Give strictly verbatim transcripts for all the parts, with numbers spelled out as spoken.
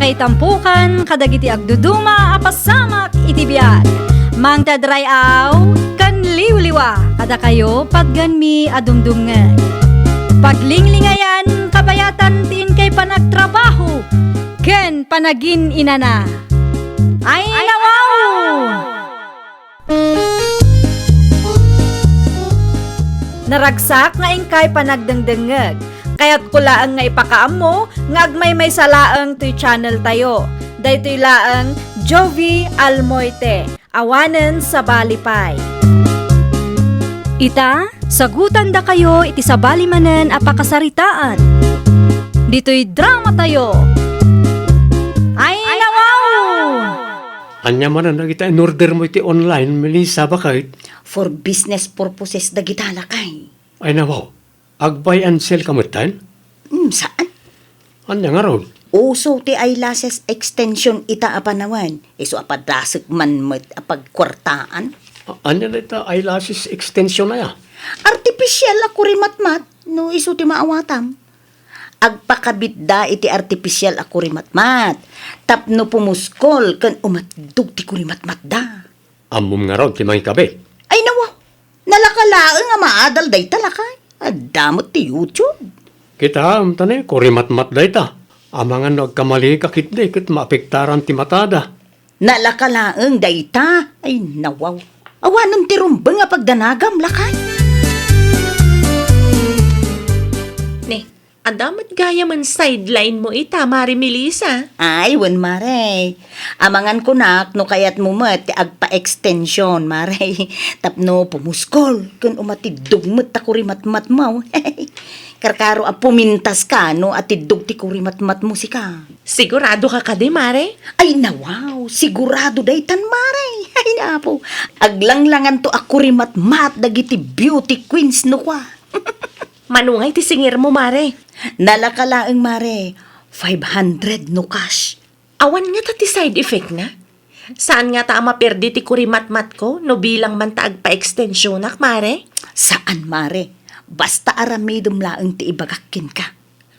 Ay tampukan kadagiti agduduma a pasamak iti biag. Mangted ray-aw ken liwliwa kadakayo patgenmi a dumdumngeg. Paglinglingayan kabayatan ti inkay panagtrabaho ken panagin-inana. Ay, nawaw! Naragsak nga inkay panagdengdengngeg. Kayatko laeng nga ipakaammo nga agmaymaysa laeng toy channel tayo. Daytoy laeng Jovie Almoite, awanen sabali pay. Ita, sagutandakayo iti sabali manen a pakasaritaan. Ditoy drama tayo. Ay, nawaw! Ania manen dagita in-order mo iti online, Melissa, baket? For business purposes dagita, lakay. Ay, nawaw. Ag-buy and sell ka metten? Hmm, saan? Ania ngarud? Uso ti eyelashes extension ita a panawen. Isu a padasek man met a pagkuartaan. A-, ania dayta eyelashes extension aya? Artificial a kurimatmat, no isu ti maawatam. Agpakabitda iti artificial a kurimatmat tapno pumuskol ken umatiddog ti kurimatmatda. Ammom ngarud ti mangikabit? Ay, nawa, nalaka laeng a maadal dayta, lakay. Adda met ti YouTube. Kitaem ta ne, kurimatmat dayta. Amangan no agkamalika ketdi ket maapektaran ti matada. Nalaka laeng dayta. Ay, nawaw. Awanen ti rumbeng a pagdanagam, lakay. Ne, adda met gayam a sideline mo ita, Mare Melissa. Ay, wen, Mare. Amangan kunak no kayatmo met ti agpa-extension, Mare. Tapno pumuskol ken umatiddog met ta kurimatmatmo. Karkaro a pumintas ka no atiddog ti kurimatmatmo sika. Sigurado ka kadi, Mare? Ay, nawaw, sigurado daytan, Mare. Ay, Apo, aglanglanganto a kurimatmat dagiti beauty queens no kua. Mano ngay ti singirmo, Mare? Nalaka laeng, Mare. Five hundred no cash. Awan ngata ti side effect na? Saan ngata a maperdi ti kurimatmatko no bilang man ta agpa-extensionak, Mare? Saan, Mare. Basta aramidem laeng ti ibagak kenka.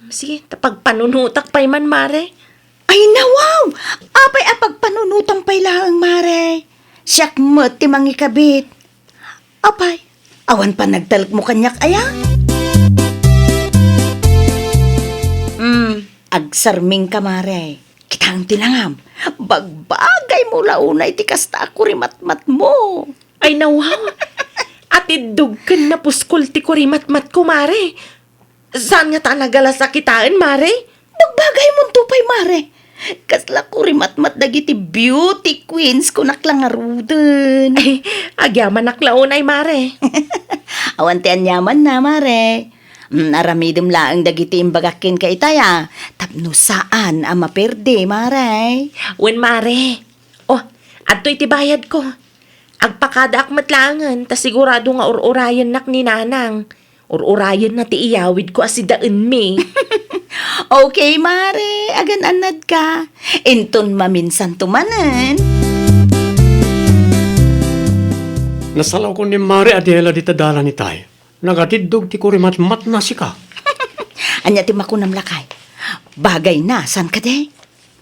Sige, ta pagpanunotak pay man, Mare. Ay, nawaw! Apay a pagpanunotam pay laeng, Mare? Siak met ti mangikabit. Apay, awan panagtalekmo kaniak aya? Hmm, agsarming ka, Mare. Kitaem ti langam. Bagbagaymo la unay ti kasta a kurimatmatmo. Ay, nawaw! Atiddog ken napuskol ti kurimatmatko, Mare. Saan ngata a nagalas a kitaen, Mare? Bagbagaymonto pay, Mare. Kasla kurimatmat dagiti beauty queens, kunak la ngaruden. Ay, agyamanak la unay, Mare. Awan ti aniamanna, Mare. Mm, aramidem laeng dagiti imbagak kenka itay a, tapno saan a maperdi, Mare. Wen, Mare. Oh, adtoy ti bayadko. Agpakadaak met laengen ta sigurado nga ur-urayennak ni Nanang. Ur-urayenna ti iyawidko a sidaenmi. Okay, Mare. Agan-annadka. Inton maminsanto manen. Nasalawko ni Mare Adela dita dalan itay. Nagatiddog ti kurimatmatna sika. Ania ti makunam, lakay? Bagayna, saan kadi?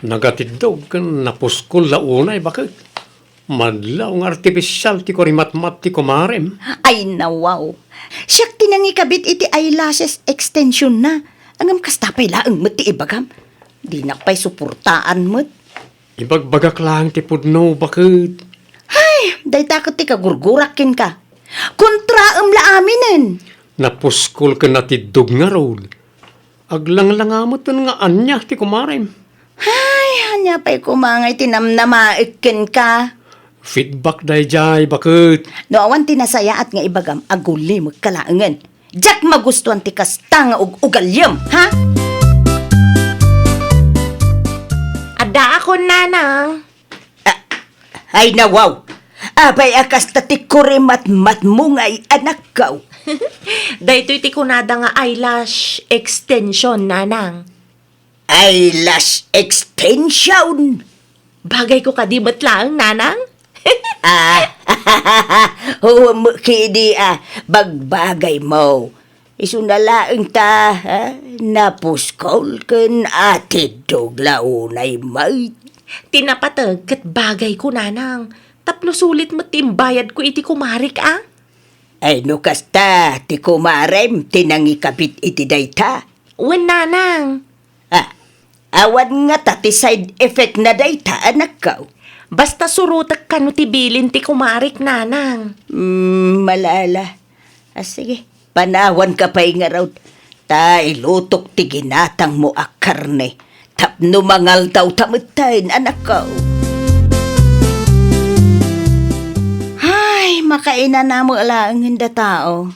Nagatiddog ken napuskol la unay, baket. Madlaw nga artificial ti kurimatmat ti kumarem. Ay, nawaw. Siak ti nangikabit iti eyelashes extension na. Ngem kasta pay laeng met ti ibagam. Dinak pay suportaan met. Ibagbagak laeng ti pudno, baket. Hay, dayta ket ti kagurgurak kenka. Kontraem la aminen. Napuskol ken natiddog ngarud. Aglanglangameten nga ania ti kumarem. Hay, ania pay koma nga iti namnamaek kenka? Feedback daydiay, baket. No awan ti nasayaat nga ibagam, agulimekka laengen. Diak magustuan ti kasta nga ug-ugaliam, ha? Addaakon, Nanang. Ah, ay, nawaw! Apay a kasta ti kurimatmatmo nga ay-anakko? Daytoy ti kunada nga eyelash extension, Nanang. Eyelash extension? Bagayko kadi met laeng, Nanang? Ah, huwam kidi a bagbagaymo. Isuna laeng ta, ha? Napuskol ken atiddog la unay met. Ti napateg ket bagayko, nanang. Tapno sulit met ti imbayadko iti kumarik, a? Ay, no kasta, ti kumarem ti nangikabit iti dayta. Wen, nanang. Ah, awan ngata ti side effect na dayta, anakko? Basta surotek kano ti bilin ti kumarik, nanang. Mm, malala. Ah, sige, panawanka pay ngarud. Ta ilutok ti ginatangmo a karne. Tapno mangaldaw ta metten, anakko. Ay, makainanamo laengen da tao.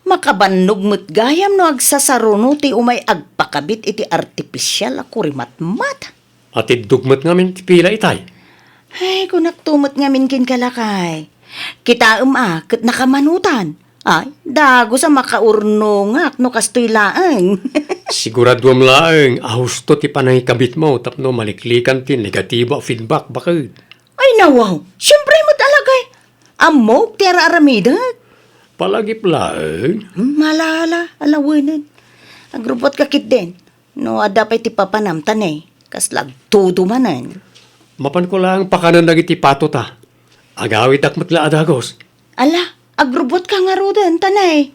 Makabannog met gayam no agsasaruno ti umay agpakabit iti artificial a kurimatmat. Atiddog met ngamin ti pila itay. Ay, kunakto met ngamin kenka, lakay. Kitaem a, ket nakamanutan. Ay, dagus a makaurnongak no kastoy laeng. Siguraduam laeng a husto ti panangikabitmo tapno maliklikan ti negatibo a feedback baket. Ay, nawaw. Siempre met, alagay. Ammok ti ar-aramidek. Palagip laeng. Hmm, ala, ala, alawenen. Agrubbuatka ketdin. No adda pay ti papanam, ta ne, kasla agtudo manen. Mapanko laeng pakanen dagiti pato ta. Agawidak met la a dagus. Ala, agrubbuatka ngaruden, ta ne.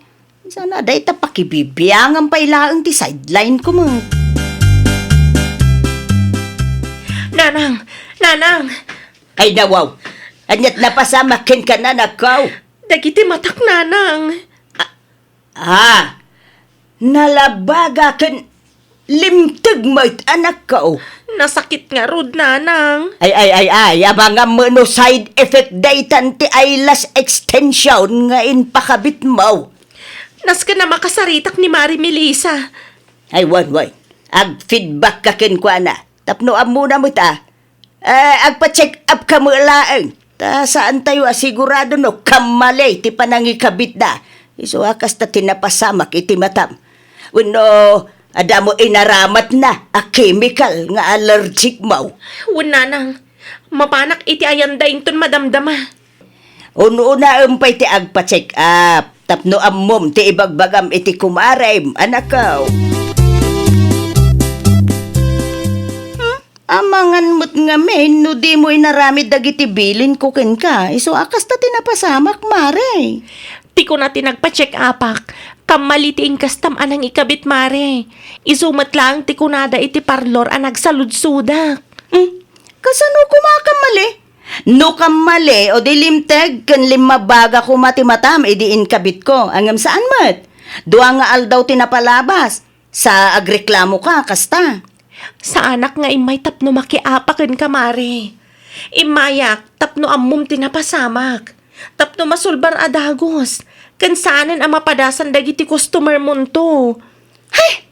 Sana dayta pakibibiangan pay laeng ti sideline ko met. Nanang! Nanang! Ay, nawaw! Ania ti napasamak kenka, anakko? Dagiti matak, nanang. Ah, nalabaga ken limteg met, anakko. Nasakit ngarud, nanang. Ay, ay, ay, ay, amangan met no side effect daytan ti eyelash extension nga impakabitmo. Nasken a makasaritak ni Mari Melissa. Ay, wen, wen. Agfeedbacka kenkuana. Tapno ammona met a, Eh, agpa-check up ka met laeng. Ta saantayo a sigurado no kammali ti panangikabitda. Isu a kasta ti napasamak iti matam. Wenno, adda met inaramatna a chemical nga allergic mo. Wen, nanang, mapanak iti ayanda inton madamdama. Un-unaem pay ti agpa-check up tapno ammom ti ibagbagam iti kumarem, anakko. Hmm? Amangan met ngamin no dimo inaramid dagiti bilinko kenka, isu a kasta ti napasamak, Mare. Ti kuna ti nagpa-check-upak, kammali ti inkastam a nangikabit, Mare. Isu met laeng ti kunada iti parlor a nagsaludsodak. Hmm? Kasano koma a kammali? No kammali, o di limteg ken limmabaga koma ti matam idi inkabitko. Ngem saan met. Dua nga aldaw ti napalabas. Sa agreklamoka, kasta. Saanak nga immay tapno makiapa kenka, Mare. Immayak tapno ammom ti napasamak. Tapno masulbar a dagus. Ken saanen a mapadasan dagiti customer monto. Hay!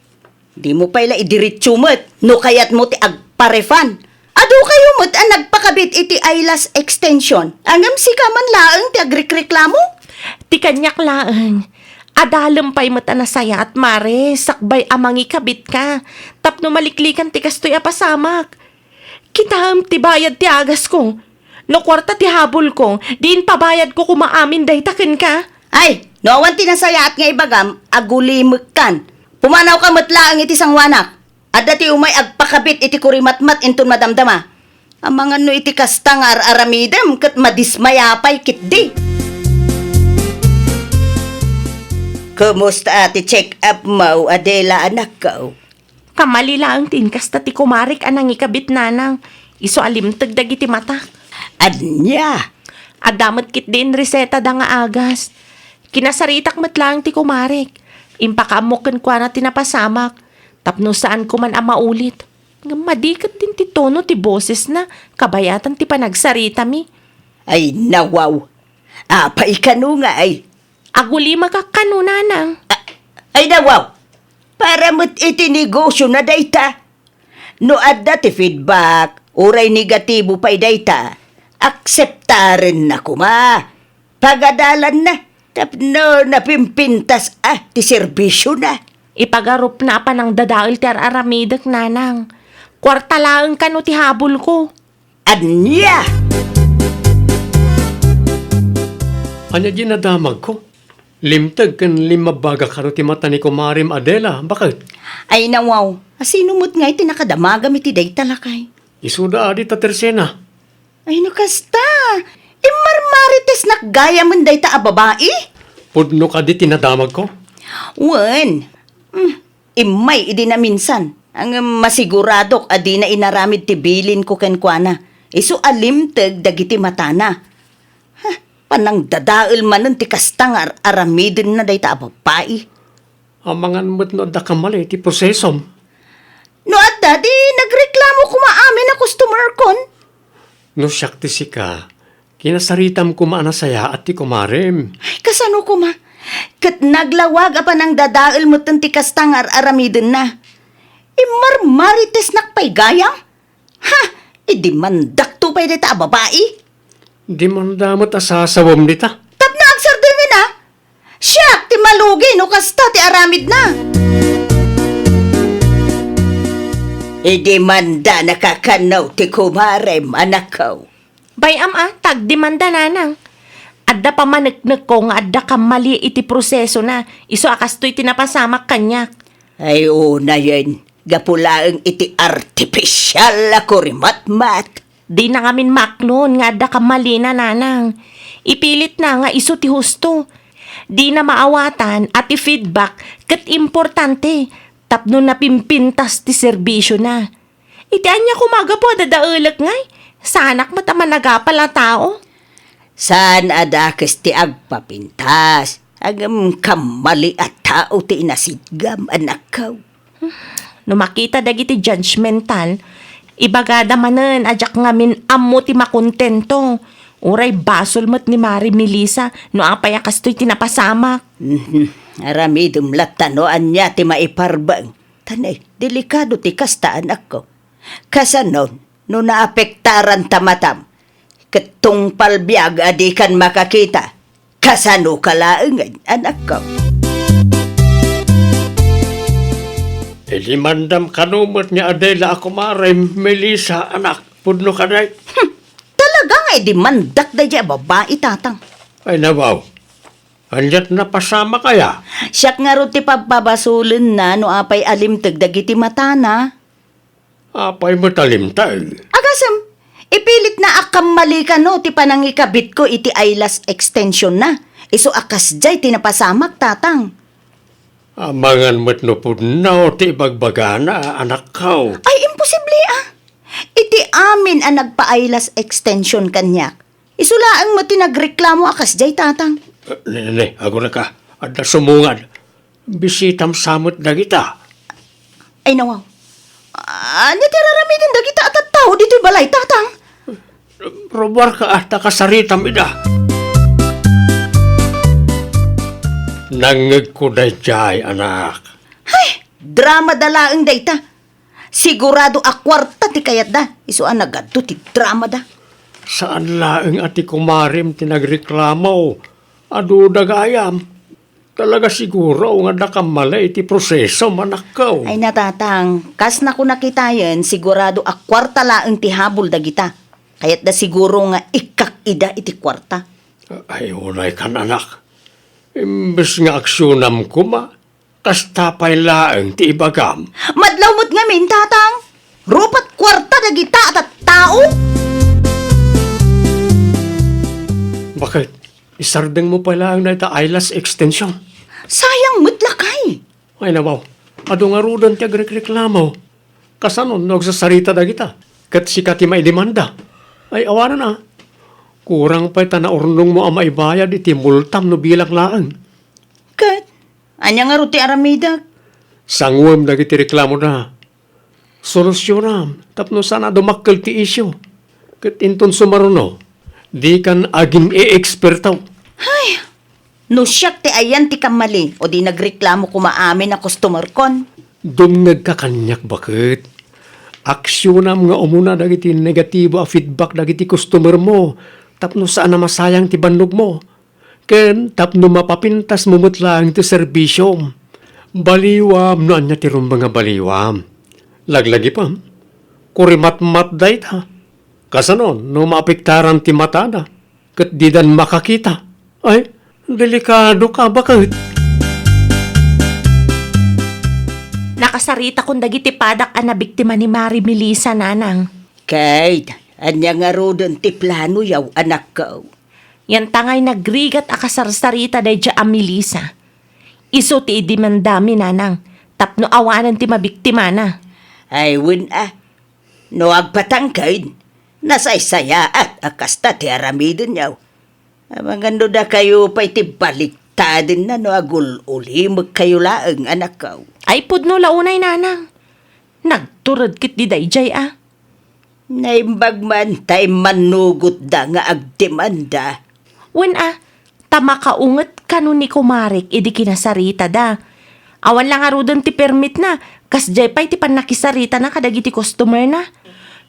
Dimo pay la idiretso met no kayatmo ti agpa-refund. Adu kayo met a nagpakabit iti eyelash extension, ngem sika man laeng ti agrikreklamo? Ti kaniak laeng, adalem pay met a nasayaat, Mare, sakbay a mangikabitka, tapno maliklikan ti kastoy a pasamak. Kitaem ti bayad ti agasko. No kuarta ti habulko, diin pabayadko koma amin dayta kenka. Ay, no awan ti nasayaat nga ibagam, agulimekkan. Pumanawka met laeng iti sangoanak. Adda ti umay agpakabit iti kurimatmat inton madamdama. Amangan no iti kasta nga ar-aramidem ket madismaya pay ketdi. Kumusta ti check-up mo, Adela, anakko? Kammali laeng ti inkasta ti kumarek a nangikabit, nanang. Isu a limteg dagiti matak. Ania? Adda met ketdin resetada nga agas. Kinasaritak met laeng ti kumarek. Impakaammok kenkuana ti napasamak. Tapno saanko man a maulit. Ngem madi ketdin ti tono ti bosesna, kabayatan ti panagsaritami. Ay, nawaw. Apay kano nga ay? Agulimekak kano, nanang. A-, ay, nawaw. Para met iti negosiona dayta. No adda ti feedback, uray negatibo pay dayta, akseptarenna koma. Pagadalanna tapno napimpintas a ti serbisiona. Ipagarupna a panangdadael ti ar-aramidek, nanang. Kuarta laeng kano ti habulko. Ania? Ania diay nadamagko? Limteg ken limmabbaga kano ti mata ni kumarem Adela, baket? Ay, nawaw. Asino met ngay ti nakadamagam iti dayta, lakay? Isuda a dita Tersena. Ay, no kasta, immarmaritesnak gayamen dayta a babai? Pudno kadi ti nadamagko? Wen, mm, immay idi naminsan, ngem masiguradok a dina inaramid ti bilinko kenkuana. Isu a limteg dagiti matana. Ha, panangdadael manen ti kasta nga ar-, aramidenna dayta a babai. Amangan met no adda kamali iti prosesom. No adda, di nagreklamo koma amin a customerkon. No siak ti sika, kinasaritam koma a nasayaat ti kumarem. Ay, kasano koma? Ket naglawag a panangdadael metten ti kasta nga ar-aramidenna. Immarmaritesnak pay gayam? Ha! Idemandakto pay dayta a babai? Demanda met a sasawem dita. Tapno agsardengen a? Siak ti malugi no kasta ti aramidna. Idemandanaka kano ti kumarem, anakko. Bay-am a, ta agdemanda, nanang. Adda pamaneknekko nga adda kamali iti prosesona, isu a kastoy ti napasamak kaniak. Ay, unayen, gapu laeng iti artificial a kurimatmat. Dina ngamin maknon nga adda kamalina, nanang. Ipilitna nga isu ti husto. Dina maawatan a ti feedback ket importante tapno napimpintas ti serbisiona. Iti ania koma gapu a dadaelek ngay, saanak met a managapal a tao. Saan a dakes ti agpapintas, ngem kammali a tao ti inasidgam, anakko. No makita dagiti judgmental, ibagada manen a diak ngamin ammo ti makontento. Uray basol met ni Mari Melissa no apay a kastoy ti napasamak. Mhm. Aramidem latta no ania ti maiparbeng. Tanay, delikado ti kasta, anakko. Kasano no naapektaran ta matam, ket tungpal biag a dikan makakita? Kasano ka laengen, anakko? Idemandam kano met ni Adela a kumarem, Melissa, anak, pudno kadi? Hmm, talaga nga idemandak daydiay a babai, tatang. Ay, nawaw. Aniat napasamak aya? Siak ngarud ti pabpabasolenna no apay a limteg dagiti matana. Apay met a limteg? Agasem, ipilitna a kammali kano ti panangikabitko iti eyelash extensionna. Isu a kasdiay ti napasamak, tatang. Amangan met no pudno ti ibagbagana, anakko. Ay, imposible a. Iti amin a nagpa-eyelash extension kaniak, isu laeng met ti nagreklamo a kasdiay, tatang. Eh, ne, ne, agureka. Adda sumungad. Bisitam sa met dagita. Ay, nawaw. Ania ti ar-aramiden dagita a tattao ditoy balay, tatang? Ruarka a ta kasaritam ida. Nangngegko daydiay, anak. Hay! Dramada laeng dayta. Sigurado a kuarta ti kayatda, isu a nagadu ti dramada. Saan laeng a ti kumarem ti nagreklamo. Aduda gayam. Talaga siguro nga adda kammali iti prosesom, anakko. Ay, natatang, kas nakunakitayen, sigurado a kuarta laeng ti habol dagita. Kayatda siguro nga ikkak ida iti kuarta. Ay, unay kan, anak. Imbes nga aksionam koma, kasta pay laeng ti ibagam. Madlaw met ngamin, tatang. Rupat kuarta dagita a tattao. Baket? Isardengmo pay laeng dayta eyelash extension. Sayang met, lakay. Ay, nawaw. Adu ngaruden ti agrekreklamo. Kasano no agsasarita dagita? Ket sika ti maidemanda. Ay, awanen a. Kurang pay ta naurnongmo a maibayad iti multam no bilang laeng. Ket, ania ngarud ti aramidek? Sanguem dagiti reklamoda. Solusionam tapno saan a dumakkel ti isyu. Ket inton sumaruno, dikan agin-e-eksperto. Hay! No siak ti ayan ti kammali, o di nagreklamo koma amin a customerkon. Dumngegka kaniak, baket. Aksionam nga umuna dagiti negatibo a feedback dagiti customermo tapno saan a masayang ti bannogmo. Ken tapno mapapintasmo met laeng ti serbisyom. Baliwam no ania ti rumbeng a baliwam. Laglagipem, kurimatmat dayta. Kasano no maapektaran ti matada ket didan makakita? Ay, Delikadoka, baket. Nakasaritakon dagiti padak a nabiktima ni Mari Melissa, nanang. Ket, ania ngaruden ti planoyo, anakko? Yantangay nagrigat a kasarsarita daydiay a Melissa. Isu ti idemandami, nanang, tapno awanen ti mabiktimana. Ay, wen a. No agpatangked, nasaysayaat a kasta ti aramidenyo. Amangan no dakayo pay ti baliktadenna no agul-ulimekkayo laeng, anakko. Ay, pudno la unay, nanang. Nagtured ketdi daydiay a. Naimbag man ta immannugotda nga agdemanda. Wen a, ta makaunget kano ni kumarek idi kinasaritada. Awan la ngaruden ti permitna, kasdiay pay ti pannakisaritana kadagiti customerna.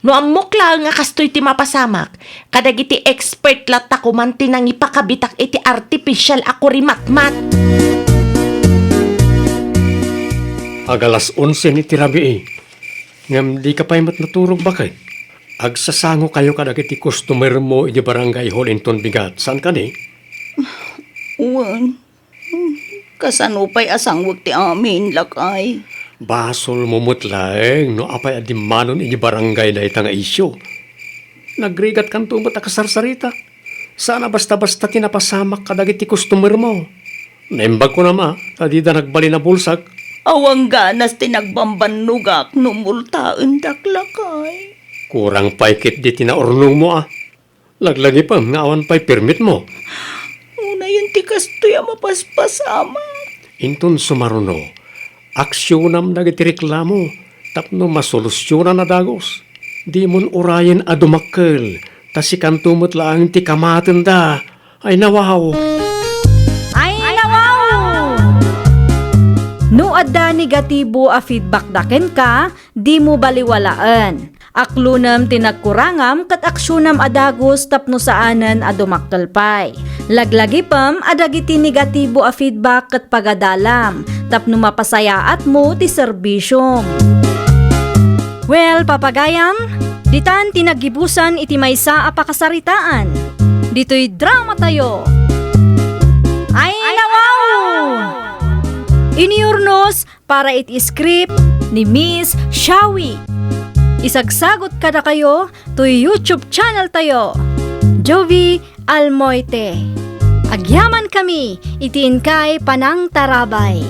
No ammok laeng a kastoy ti mapasamak, kadagiti expert latta koman ti nangipakabitak iti artificial a kurimatmat. Agalas onse ni ti rabii, ngem dika pay met naturog, baket. Agsasangokayo kadagiti customermo idi Barangay Hall inton bigat, saan kadi? Wen, kasano pay a sangwek ti amin, lakay? Basolmo met laeng no apay a dimmanon idi barangay dayta nga isyu. Nagrigatkanto met a kasarsarita. Saan a basta-basta ti napasamak kadagiti customermo. Naimbag kunam a, ta dida nagbalin a bulsak. Awan ganas ti nagbambannogak no multaendak, lakay. Kurang pay ketdi ti naurnongmo a. Laglagipem nga awan pay permitmo. Unayen ti kastoy a mapaspasamak. Inton sumaruno, aksionam dagiti reklamo tapno masolusionan a dagus. Dimon urayen a dumakkel, ta sikanto met laeng ti kamatenda. Ay, nawaw! Ay, nawaw! No adda negatibo a feedback da kenka, dimo baliwalaen. Aklonem ti nagkurangam ket aksionam a dagus tapno saanen a dumakkel pay. Laglagipem a dagiti negatibo a feedback ket pagadalam tapno mapasayaatmo ti serbisiom. Well, papagayam, ditan ti naggibusan iti maysa a pakasaritaan. Ditoy dramatayo. Ay, nawaw! Inurnos para iti script ni Miss Shawi. Isagsagot kadakayo toy YouTube channel tayo, Jovie Almoite. Agyaman kami iti inkay panangtarabay.